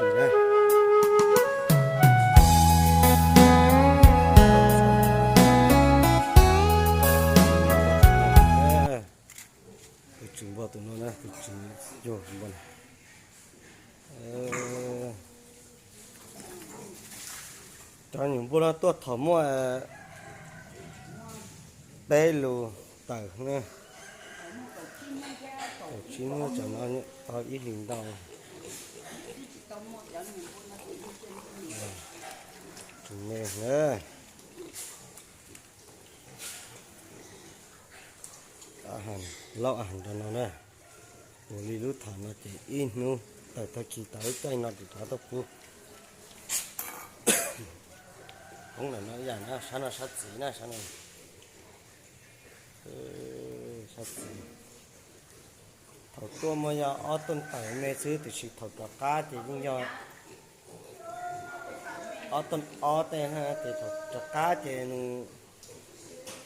Tus tswv npua tus no na, tus tswv yug npua na. Cov nyuam npua no tuaj thaum muaj peb lus tawm na. Thaum tsib hnub cov no tau ib hlis ntau. Tus me na, lauj, a, nrog no na. Ua li lub tham no ces ib hnub tawm tag kis tau lub caij no ces rov tuaj pub. Hoob lawm no ib yam na, sab no sab txiv na, sab no. Sab txiv. Thaum tuaj muaj yog ob tuj tawm me xwb, tiam sis thaum rov qab ces yeej yog ob tuj ob tej na, ces thaum rov qab ces nws,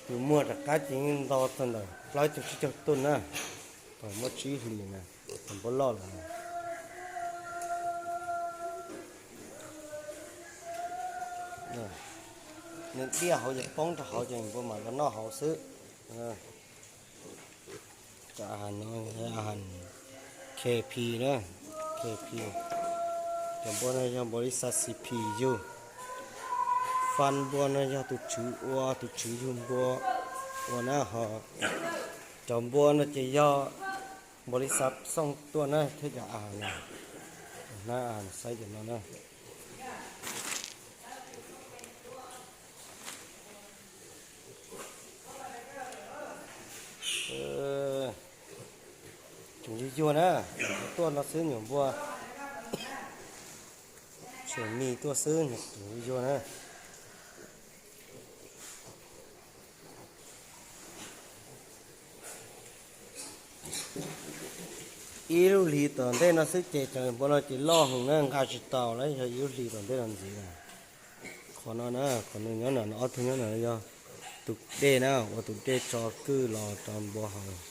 nws muag rov qab ces yeej nto txog ntawm plaub caug tsib caug tuj na. Thaum muaj tsib hlis na, thaum npua loj lawm na. Nws diaj hauv ces poob rau hauv ces npua mam los noj hauv xwb. Cov a has no, a has K P na, K P. Cov npua no yog npau li xav C P yug. Fab npua no yog tus tswv ua, tus tswv yug npua ua na ho. Cov npua no ces yog npau li xav xooj tuaj na thiab cov a has no. Hnab a has saib cov no na. Tseem yuag yuag na, tuaj no xwb nyuam npua. Tseem mis tuaj xwb, tseem yuag yuag na. Ib lub hlis tom ntej no xwb ces cov npua no ces loj heev na, nqa tsis tau lawm, yog ib lub hlis tom ntej no ntxiv na. Qhov no na, qhov nws nyob na, ob tug nyob na yog tus dej na, ua tus dej tso kwj los rau npua haus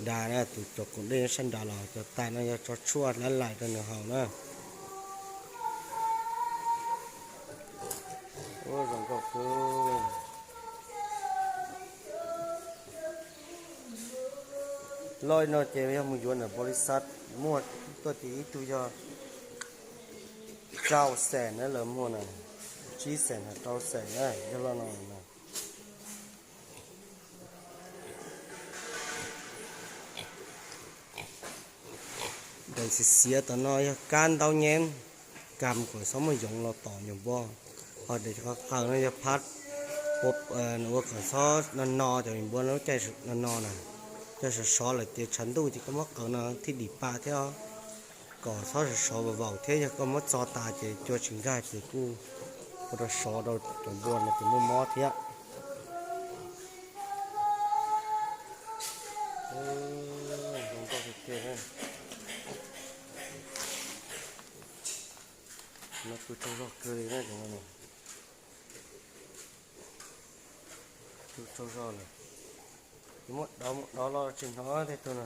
da na, tus cov koom dej nyob sab nrad los cov tais no yog tso tshuaj lab lais rau nws haus na. Ua zoo nkauj kawg. Loj no ces yog mus yuav ntawm npau li xav muag tuaj ces ib tug yog rau xees na, lawv muag na, tsib xees ho rau xees na, yog loj no na. Daim xiav xiav tom no yog kab ntaub nyeb, kam kom txhob muaj yoov los tom nyuam npua. Ho daim qhov qaws no yog phab ua kom txhob no no cov nyuam npua lub caij no no na. Cov sov sov lawm ces tshav ntuj ces koj muab qaws no thiaj dim pa thiab, kom txhob sov sov vaus vaus thiab, yog koj muab txo tas ces cua tsis nkag ces kuj ua rau sov rau cov npua no ces muaj mob thiab. No tu tsaug zog kawg li na, tu tsaug zog lawm. Muab dov muab dov los tsis hnov tej tug no.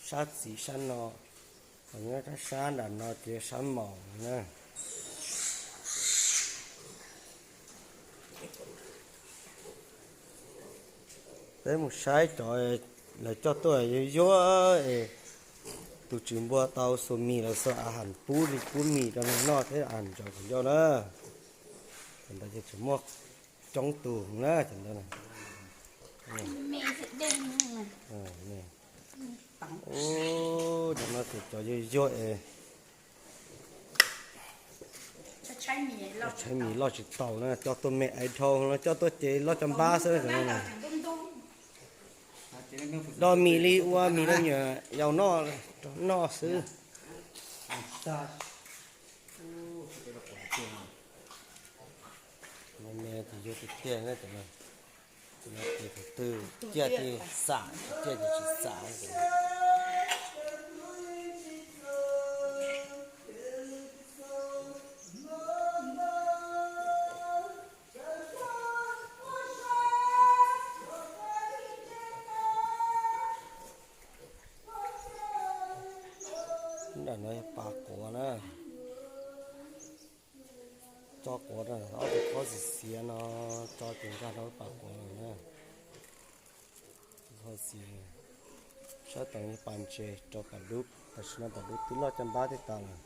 Sab txiv sab no, ho nyob sab nram no ces sab maum na. Peb mus saib cov lawv coj tuaj yuag yuag es tus tswv npua tau xuas mis lawv xuas a has pub li pub mis rau nws noj thiab a has ntsaws kom ncauj na. Thaum ntawd ces tseem muaj coob tus na, cov ntawd na. Cov no ces cov yuag yuag es tshaib mis loj tsis tau na, coj tuaj me ais dhau no, coj tuaj ces loj cov npab xwb cov no na. Doj mis li ua mis rau nyuam yaus noj, noj xwb. Me ces yuag tiag tiag na, tus no ces tus twg ciaj ces xam, tus ciaj ces tsis xam. No yog pas quav na. Tso quav, ob tug qhob xiav xiav no tso ces nkag rau pas quav lawm na. Qhob xiav, sab toom yog pas ntses rau pas dub, tam sim no pas dub twb loj caj npab thiab tas lawm.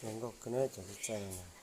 Zoo nkauj kawg na cov txaij txaij no.